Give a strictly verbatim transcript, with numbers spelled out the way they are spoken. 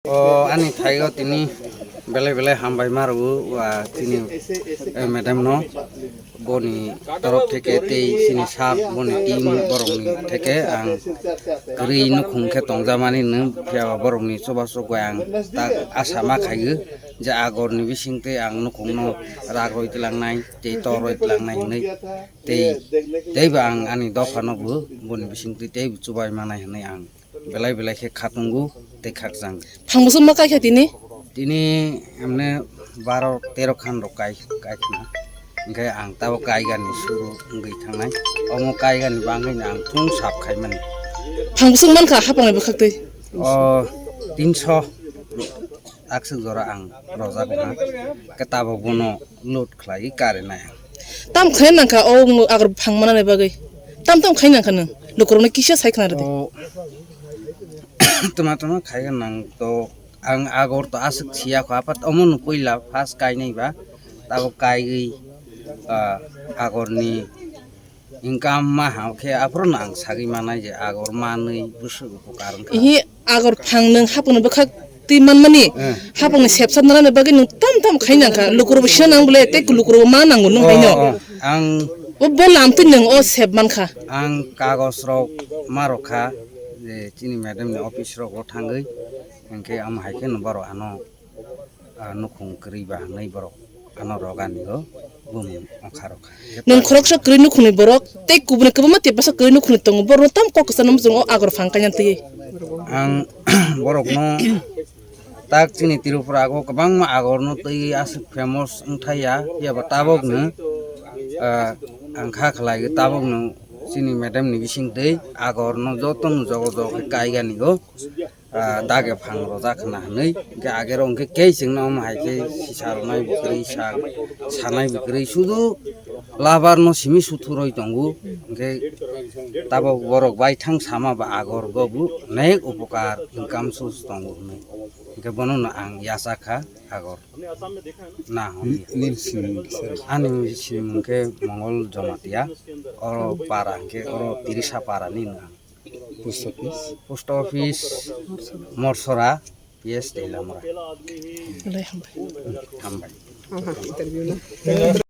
O ani thaigo tini belai belai hambai ma rwo, wa chini, eh, madam no boni torof theke tei chini sir boni team borok ni theke ang kwrwi nukhung khe tongjamani nwng phiya ba borok ni chubachu bai ang tak asa ma khaio je agor ni bising tei ang nukhung no rak roi tlang nai tei tor roi tlang nai hinwi tei tei bo ang ani dopha no bo boni bising tei tei bo chubai manai hinwi ang belai belai khe khatungo tei khakchang. Phang bwswk ma kaikha tini? Tini emne baro tero khan rok kai, kaikha. Hwnkhe ang tabuk kaigani suru wngwi thangnai. Omo kaigani bagwino ang thung sap khaimani. Phang bwswk mankha hapangni bwkhaktwi? O tinso takswk jora ang rojak wngkha. Khe tabuk bono load khlaiwi karinai ang. Tam khai nangkha o agor phang manani bagwi. Tam tam khai nangkha nwng. Lukurokno kisa sai khna rwdi. O tuma tuma khai nang to ang agor to aswk siya kho apat omo no puila first kainai ba tabuk kaigwi, ah, agorni income ma ha khe aphuru no ang sagwi manai je agor manwi bwswk upokar wngkha. Ihi agor phang nwng hapungni bwkhak twi manmani, eh, hapungni sepsa narani bagwi nwng tam tam khai nangkha. Lukurokbo sina nang bole tei lukurokbo ma nango nwng haino. Oh, oh. Ang o bo lamtwi nwng o sep mankha. Ang kagos rok ma rokha je chini madam ni office rogo thangwi hwnkhe amo hai kheno borok ano ah, nukhung kwrwi ba hwnwi borok ano rogani o bumung ongkha rokha. Nwng khoroksa kwrwi nukhungni borok tei kubuni kwbangma tiprasa kwrwi nukhungni tongo, borokno tam kok kwchangno muchungo o agor phang kainani twiwi. Ang borokno tak chini Tripura o kwbangma agorno twiwi aswk famous wngthai ya, phiya ba tabukno, ah, ang kha khlai tabukno chini madam ni bising twi agorno jotono jogo jogo khe kaigani o. Ah, dage phang rojak khna hwnwi, hwnkhe agero hwnkhe kei chwngno omo hai khe sisa rwnai bo kwrwi, sa-, sanai bo kwrwi, sudu labar no simi suthuroi tongo, hwnkhe tabok borok bai thang sama ba agor go bo nek upokar income source tongo hwnwi, hwnkhe bono no ang yacha kha agor na hwnwi. Nini simung kisa rw? Ani simung khe Mongol Jomatia, oro para hwnkhe oro Tirisa para ni no ang. Post office? Post office, Morsora, P S Teilamura. Belai hambai. Hambai. Aha, interview na.